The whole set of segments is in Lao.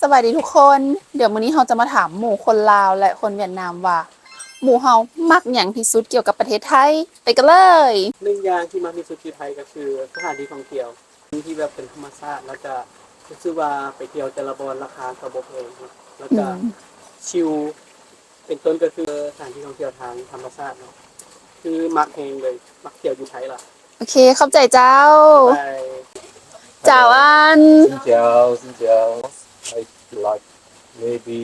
ສະບາຍດີທຸກຄົນ, ດຽວມື້ນີ້ເຮົາຈະມາຖາມໝູ່ຄົນລາວ ແລະ ຄົນຫວຽດນາມວ່າ ໝູ່ເຮົາມັກຫຍັງທີ່ສຸດກ່ຽວກັບປະເທດໄທ? ໄປກັນເລີຍ! ໜຶ່ງຢ່າງທີ່ມັກທີ່ສຸດຢູ່ໄທກໍຄືສະຖານທີ່ທ່ອງທ່ຽວທີ່ແບບເປັນທຳມະຊາດ ແລ້ວກະຮູ້ສຶກວ່າໄປທ່ຽວແຕ່ລະບ່ອນລາຄາກໍບໍ່ແພງເນາະ ແລ້ວກະ ອືມ ຊິວ ເປັນຕົ້ນກໍຄືສະຖານທີ່ທ່ອງທ່ຽວທາງທຳມະຊາດເນາະ ຄືມັກແຮງເລີຍ, ມັກທ່ຽວຢູ່ໄທລະ. ໂອເຄ, ຂອບໃຈເຈົ້າ. ບາຍບາຍ. ເຈົ້າອັນ Xin chào, xin chào. I like maybe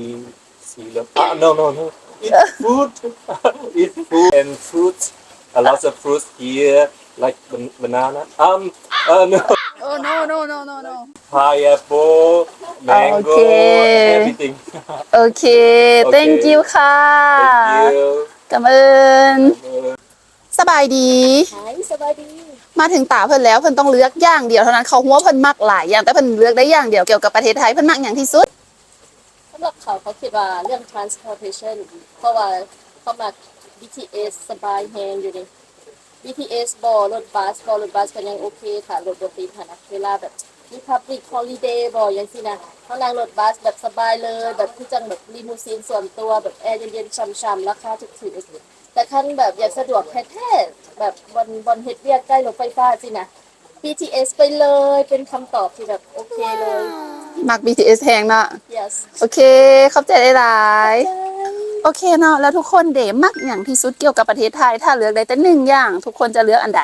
see the, ah, no, no, no. Eat food. Eat food and fruits. A lot of fruits here, like ban-, banana. Um, uh, no. Oh, no, no, no, no, no. Pineapple, mango, ໂອເຄ everything. ໂອເຄ ໂອເຄ thank you ຄ່ະ. Thank you. ກຳເອີນ. ກຳເອີນ. ສະບາຍດີ. Hi, ສະບາຍດີ. ມາເຖິງຕາເພິ່ນແລ້ວ, ເພິ່ນຕ້ອງເລືອກຢ່າງດຽວເທົ່ານັ້ນ. ເຂົາຮູ້ວ່າເພິ່ນມັກຫຼາຍຢ່າງ, ແຕ່ເພິ່ນເລືອກໄດ້ຢ່າງດຽວກ່ຽວກັບປະເທດໄທ. ເພິ່ນມັກຫຍັງທີ່ສຸດ? ສຳລັບເຂົາ, ເຂົາຄິດວ່າເລື່ອງ transportation ເພາະວ່າເຂົາມັກ ບີທີເອສ ສະບາຍແຮງຢູ່ເດ. ບີທີເອສບໍ ລົດບັສບໍ ລົດບັສກໍຍັງໂອເຄ ຖ້າລົດບໍ່ຕິດຫັ້ນນະ. ເວລາແບບມີ public holiday ບໍ ຫຍັງຊີ້ນະ, ເຮົານັ່ງລົດບັສແບບສະບາຍເລີຍ, ແບບຄືຈັ່ງແບບລີມູຊີນສ່ວນຕົວ ແບບແອເຢັນໆ ຊ່ຳໆ ລາຄາຖືກໆ. ແຕ່ຄັນແບບຢາກສະດວກແທ້ໆ ແບບບ່ອນ ບ່ອນເຮັດວຽກໃກ້ລົດໄຟຟ້າຊີ້ນະ, ບີທີເອສໄປເລີຍ ເປັນຄຳຕອບທີ່ແບບໂອເຄເລີຍ. ມັກ ບີທີເອສ ແຮງເນາະ. Yes. ໂອເຄ ຂອບໃຈຫຼາຍໆ. ໂອເຄເນາະ, ແລ້ວທຸກຄົນເດ ມັກຫຍັງທີ່ສຸດກ່ຽວກັບປະເທດໄທ? ຖ້າເລືອກໄດ້ແຕ່ໜຶ່ງຢ່າງ, ທຸກຄົນຈະເລືອກອັນໃດ?